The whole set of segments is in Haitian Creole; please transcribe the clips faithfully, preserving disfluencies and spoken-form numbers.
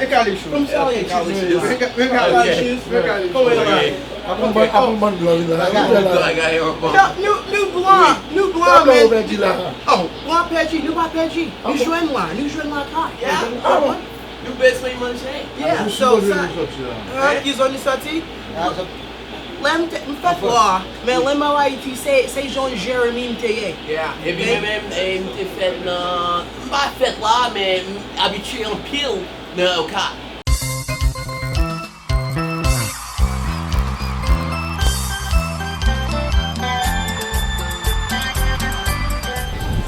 E Kalichou. Kòman w ye? Kòman w ye la? Apre bann, apre bann blan vin la. Nou, nou, nou blan, nou blan, men. Ou pèdi la. Oh, blan pèdi, nou pa pèdi. Nou jwenn la, nou jwenn lakay. Yeah. Nou bezwen manje. Yeah, so sa. Ki zòn nou soti? Lè m te, m fèt la, men lè m al Ayiti, se, se jan Jeremi m te ye. Yeah, epi mwen menm, eh, m te fèt nan, m pa fèt la, men m abitye anpil nan Okap.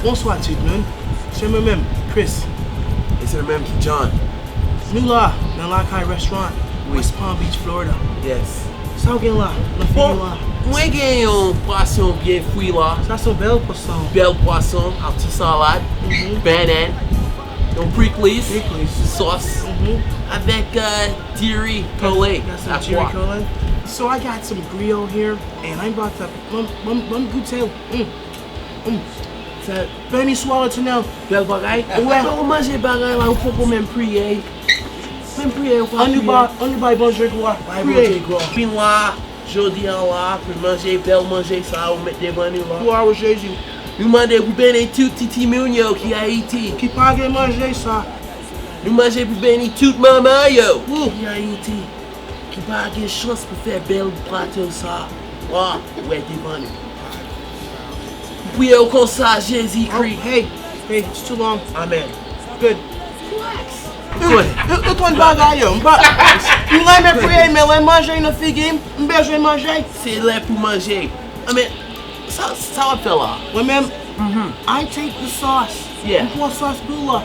Bonswa tout moun. Se mwen menm, Chris. E se mwen menm ki John. Nou la, nan Lakay Restaurant, West Palm Beach, Florida. Yes. Sa w gen la, nan figi w la? Bon, mwen gen yon pwason byen fri la. Sa se yon bèl pwason. Bèl pwason, ak ti salad, bannann, yon pikliz, sòs, avèk, euh, diri kole ak pwa. So I got some griot here, and I'm about to, ban m, ban m, ban m goute l. Mm. Mm. Sa, bèni swa otinèl. Bèl bagay. Ou wè? Ou manje bagay la, ou poko menm priye. Menm priye, ou pa priye. Ann nou bay, ann nou bay Bondye glwa. Bay Bondye glwa. Vin la, jodi a la, pou manje, bèl manje sa, ou met devan nou la. Glwa o Jezi. Nou mande pou beni tout ti timoun yo ki Ayiti. Ki pa gen manje sa. Nou manje pou beni tout manman yo ki Ayiti. Ki pa gen chans pou fè bèl plato sa. Wa, wè devan nou. M priye w konsa, Jezikri. Oh, hey, hey, it's too long. Amen. Good. Relax. Ou, ou, ou konn bagay yo. M pa, m renmen priye, men lè manje nan figi m, m bezwen manje. Se lè pou manje. Amen. Sa, sa w ap fè la? Mwen menm, I take the sauce. Yeah. M pran sòs pou la.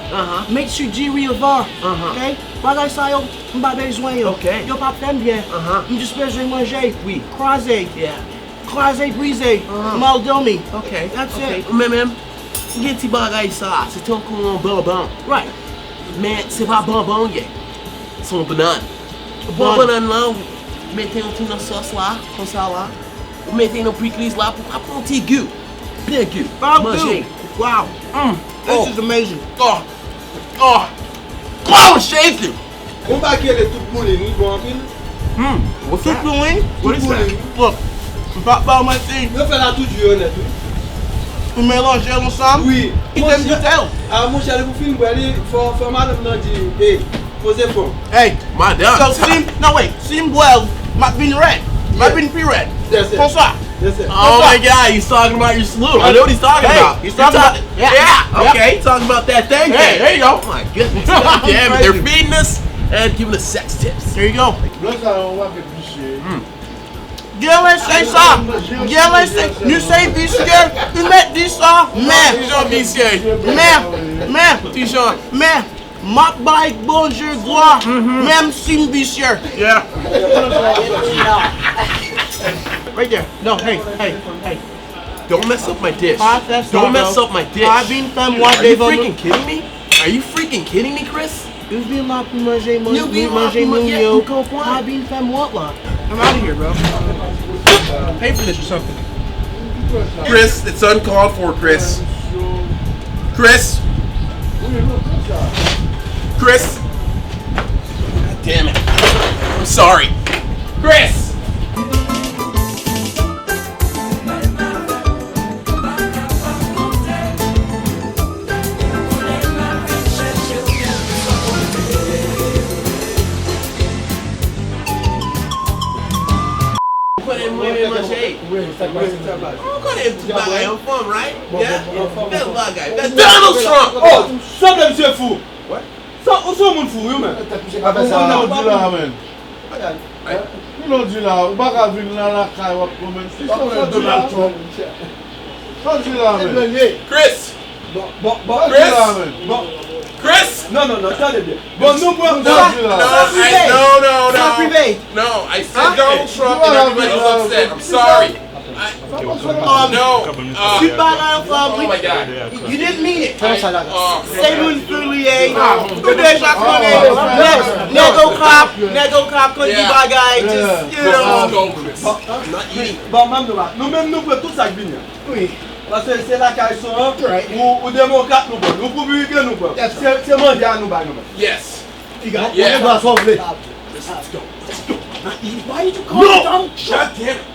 Make sure diri ava. Ok? Bagay sa yo, m pa bezwen yo. Ok. Yo p ap fè m byen. M jis bezwen manje. Wi. Kraze. Yeah. Kraze, brize. Mal dormi. Ok. That's it. Ou menm menm, ou gen ti bagay sa, se tankou yon bonbon. Right. Men se pa bonbon w ye. Se yon bannann. Ou pran bannann nan, ou mete yon ti nan sòs la, konsa la. Ou mete nan pikliz la pou ka pran yon ti gou. Byen gou. Manje. Wow. Mm. This is amazing. Oh. Oh. Oh, Jezi! Gon bagay ki rele tout boulin, li bon anpil. Hmm. Tout boulin? Tout boulin. Bon. M pa ba w manti. Yo fè la tou di yo nèt, wi. Ou melanje l ansanm? Wi. Kite m goute l. Ah, monchè, lè pou fin bwè li, fò, fò madanm nan di, hey, poze fon. Hey, madanm. So, si m, no, wait, si m bwè l, m ap vin rèd. M ap vin pi rèd. Konsa. Oh my God, he's talking about your slew. I know what he's talking about. He's talking about, yeah, okay, talking about that thing. Hey, there you go. Oh my goodness, God damn it, they're feeding us and giving us sex tips. There you go. Blan sa yo, w ap vin visye. Gen lè se sa. Gen lè se, nou se visye. Nou met di sa. Men. Ti jan visye. Men. Ti jan. Men. M ap bay Bondye glwa, menm si m visye. Yeah. Right there. No, hey, hey, hey. Don't mess up my dish. Pa fè sa, bro. Don't mess up my dish. Pa vin fè m wont devan moun. Are you freaking kidding me? Are you freaking kidding me, Chris? Ou vin la pou manje moun, manje moun yo. Pa vin fè m wont la. I'm out of here, bro. Pay for this or something. Chris, it's uncalled for, Chris. Chris. Chris. God damn it. I'm sorry. Chris. Ou konnen mwen renmen manje. Ou konnen tout bagay anfòm, right? Yeah? Bèl bagay. Bèl Donald Trump! Oh, sanble misye fou. Sa, ou se yon moun fou, wi, men. Ou konn sa w di la, men. Ki lè w di la, ou pa ka vin nan lakay w ap kòmante. Ki sa w di la? Sa w di la, men. Chris! Bon, bon, bon. Chris! Bon. Chris! Non, non, non, tande byen. Bon, nou pran. No, no, no, no. No, I said Donald Trump and everybody's upset. I'm sorry. I, no, uh, Tout bagay ansanm, oh my God. You didn't mean it. I, uh, Se moun fou li ye. Nou deja konnen. Nèg, nèg Okap, nèg Okap konn di bagay, just, you know. Let's go, Chris. Not eating. Bon, bon, nou menm nou pran tout sa k vini an. Wi. Paske se lakay son an, Right. ou, ou demokrat nou pran, ou repibliken nou pran. Yes, Se, se manje a nou bay nou menm. Yes. Piga, Bon, ou gen dwa sa w vle. Let's go. Let's go. Now, why you call No! me dumb? God damn it.